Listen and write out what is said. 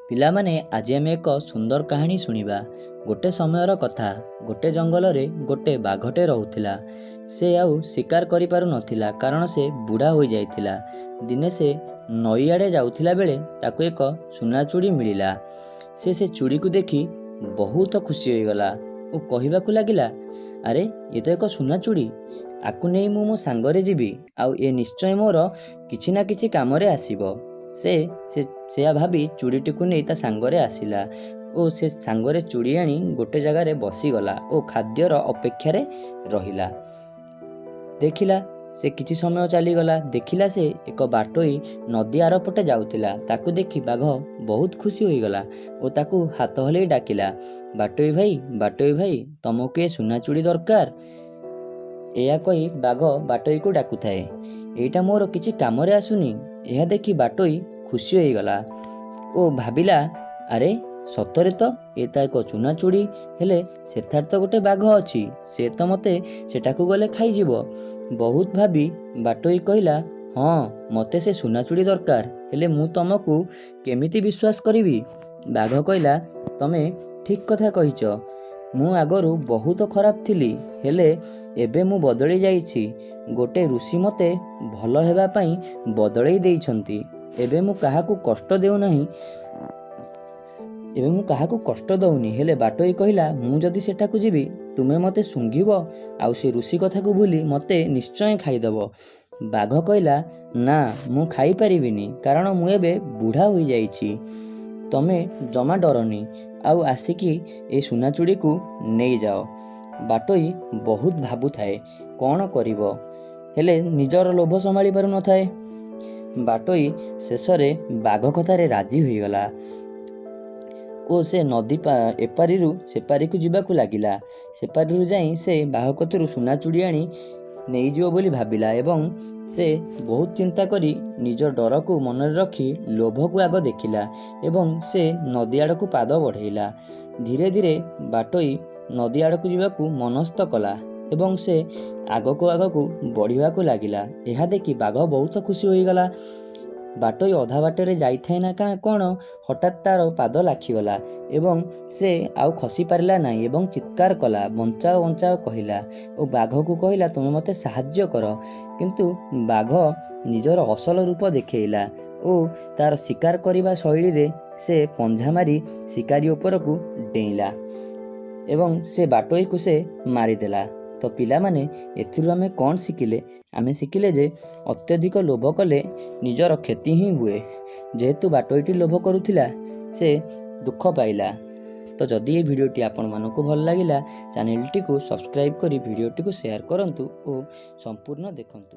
ପିଲାମାନେ, ଆଜି ଆମେ ଏକ ସୁନ୍ଦର କାହାଣୀ ଶୁଣିବା। ଗୋଟେ ସମୟର କଥା, ଗୋଟେ ଜଙ୍ଗଲରେ ଗୋଟେ ବାଘଟେ ରହୁଥିଲା। ସେ ଆଉ ଶିକାର କରିପାରୁନଥିଲା, କାରଣ ସେ ବୁଢ଼ା ହୋଇଯାଇଥିଲା। ଦିନେ ସେ ନଈଆଡ଼େ ଯାଉଥିଲା ବେଳେ ତାକୁ ଏକ ସୁନା ଚୁଡ଼ି ମିଳିଲା। ସେ ସେ ଚୁଡ଼ିକୁ ଦେଖି ବହୁତ ଖୁସି ହୋଇଗଲା ଓ କହିବାକୁ ଲାଗିଲା, ଆରେ, ଏ ତ ଏକ ସୁନା ଚୁଡ଼ି! ଆକୁ ନେଇ ମୁଁ ମୋ ସାଙ୍ଗରେ ଯିବି ଆଉ ଏ ନିଶ୍ଚୟ ମୋର କିଛି ନା କିଛି କାମରେ ଆସିବ। ସେ ସେୟା ଭାବି ଚୁଡ଼ିଟିକୁ ନେଇ ତା ସାଙ୍ଗରେ ଆସିଲା ଓ ସେ ସାଙ୍ଗରେ ଚୁଡ଼ି ଆଣି ଗୋଟେ ଜାଗାରେ ବସିଗଲା ଓ ଖାଦ୍ୟର ଅପେକ୍ଷାରେ ରହିଲା। ଦେଖିଲା, ସେ କିଛି ସମୟ ଚାଲିଗଲା। ଦେଖିଲା, ସେ ଏକ ବାଟୋଇ ନଦୀ ଆରପଟେ ଯାଉଥିଲା। ତାକୁ ଦେଖି ବାଘ ବହୁତ ଖୁସି ହୋଇଗଲା ଓ ତାକୁ ହାତ ହଲେଇ ଡାକିଲା, ବାଟୋଇ ଭାଇ, ବାଟୋଇ ଭାଇ, ତମକୁ ଏ ସୁନା ଚୁଡ଼ି ଦରକାର? ଏହା କହି ବାଘ ବାଟୋଇକୁ ଡାକୁଥାଏ, ଏଇଟା ମୋର କିଛି କାମରେ ଆସୁନି। ଏହା ଦେଖି ବାଟୋଇ ଖୁସି ହୋଇଗଲା ଓ ଭାବିଲା, ଆରେ, ସତରେ ତ ଏ ତ ଏକ ଚୁନା ଚୁଡ଼ି। ହେଲେ ସେଠାରେ ତ ଗୋଟେ ବାଘ ଅଛି, ସେ ତ ମୋତେ ସେଠାକୁ ଗଲେ ଖାଇଯିବ। ବହୁତ ଭାବି ବାଟୋଇ କହିଲା, ହଁ, ମୋତେ ସେ ସୁନା ଚୁଡ଼ି ଦରକାର, ହେଲେ ମୁଁ ତମକୁ କେମିତି ବିଶ୍ୱାସ କରିବି? ବାଘ କହିଲା, ତମେ ଠିକ୍ କଥା କହିଛ। ମୁଁ ଆଗରୁ ବହୁତ ଖରାପ ଥିଲି, ହେଲେ ଏବେ ମୁଁ ବଦଳି ଯାଇଛି। ଗୋଟେ ଋଷି ମୋତେ ଭଲ ହେବା ପାଇଁ ବଦଳେଇ ଦେଇଛନ୍ତି। ଏବେ ମୁଁ କାହାକୁ କଷ୍ଟ ଦେଉନାହିଁ, ଏବେ ମୁଁ କାହାକୁ କଷ୍ଟ ଦେଉନି। ହେଲେ ବାଟୋଇ କହିଲା, ମୁଁ ଯଦି ସେଠାକୁ ଯିବି, ତୁମେ ମୋତେ ଶୁଙ୍ଘିବ ଆଉ ସେ ଋଷି କଥାକୁ ଭୁଲି ମୋତେ ନିଶ୍ଚୟ ଖାଇଦେବ। ବାଘ କହିଲା, ନା, ମୁଁ ଖାଇପାରିବିନି, କାରଣ ମୁଁ ଏବେ ବୁଢ଼ା ହୋଇଯାଇଛି। ତମେ ଜମା ଡରନି ଆଉ ଆସିକି ଏ ସୁନା ଚୁଡ଼ିକୁ ନେଇଯାଅ। ବାଟୋଇ ବହୁତ ଭାବୁଥାଏ କ'ଣ କରିବ, ହେଲେ ନିଜର ଲୋଭ ସମ୍ଭାଳି ପାରୁନଥାଏ। ବାଟୋଇ ଶେଷରେ ବାଘ କଥାରେ ରାଜି ହୋଇଗଲା ଓ ସେ ନଦୀ ଏପାରିରୁ ସେପାରିକୁ ଯିବାକୁ ଲାଗିଲା। ସେପାରିରୁ ଯାଇ ସେ ବାଘ କତିରୁ ସୁନା ଚୁଡ଼ି ଆଣି ନେଇଯିବ ବୋଲି ଭାବିଲା ଏବଂ ସେ ବହୁତ ଚିନ୍ତା କରି ନିଜ ଡରକୁ ମନରେ ରଖି ଲୋଭକୁ ଆଗ ଦେଖିଲା ଏବଂ ସେ ନଦୀ ଆଡ଼କୁ ପାଦ ବଢ଼େଇଲା। ଧୀରେ ଧୀରେ ବାଟୋଇ ନଦୀ ଆଡ଼କୁ ଯିବାକୁ ମନସ୍ଥ କଲା ଏବଂ ସେ ଆଗକୁ ଆଗକୁ ବଢ଼ିବାକୁ ଲାଗିଲା। ଏହା ଦେଖି ବାଘ ବହୁତ ଖୁସି ହୋଇଗଲା। ବାଟୋଇ ଅଧା ବାଟରେ ଯାଇଥାଏ ନା କ'ଣ, ହଠାତ୍ ତାର ପାଦ ଲାଖିଗଲା ଏବଂ ସେ ଆଉ ଖସି ପାରିଲା ନାହିଁ ଏବଂ ଚିତ୍କାର କଲା, ବଞ୍ଚାଅ, ବଞ୍ଚାଅ କହିଲା ଓ ବାଘକୁ କହିଲା, ତୁମେ ମୋତେ ସାହାଯ୍ୟ କର। କିନ୍ତୁ ବାଘ ନିଜର ଅସଲ ରୂପ ଦେଖେଇଲା ଓ ତାର ଶିକାର କରିବା ଶୈଳୀରେ ସେ ପଞ୍ଝା ମାରି ଶିକାରୀ ଉପରକୁ ଡେଇଁଲା ଏବଂ ସେ ବାଟୋଇକୁ ସେ ମାରିଦେଲା। ତ ପିଲାମାନେ, ଏଥିରୁ ଆମେ କ'ଣ ଶିଖିଲେ? ଆମେ ଶିଖିଲେ ଯେ ଅତ୍ୟଧିକ ଲୋଭ କଲେ ନିଜର କ୍ଷତି ହିଁ ହୁଏ। ଯେହେତୁ ବାଟୋଇଟି ଲୋଭ କରୁଥିଲା, ସେ ଦୁଃଖ ପାଇଲା। ତ ଯଦି ଏ ଭିଡ଼ିଓଟି ଆପଣମାନଙ୍କୁ ଭଲ ଲାଗିଲା, ଚ୍ୟାନେଲଟିକୁ ସବସ୍କ୍ରାଇବ୍ କରି ଭିଡ଼ିଓଟିକୁ ସେୟାର କରନ୍ତୁ ଓ ସମ୍ପୂର୍ଣ୍ଣ ଦେଖନ୍ତୁ।